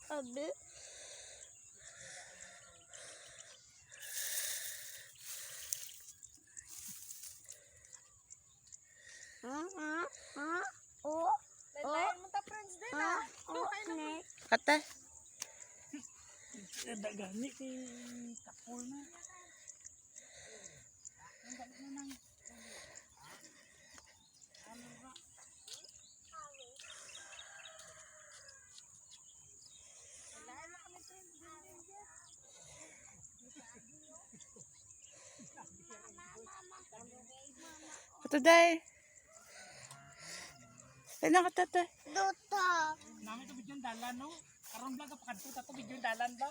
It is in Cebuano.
Abi. O. Lain mo ta friends din ah. O. Ne. Kate. Dagani kay takol na. Kato day. Ay na katate. Duta. Nami to bidyon dalan no. Karon ba ka pakadto ta to bidyon dalan ba?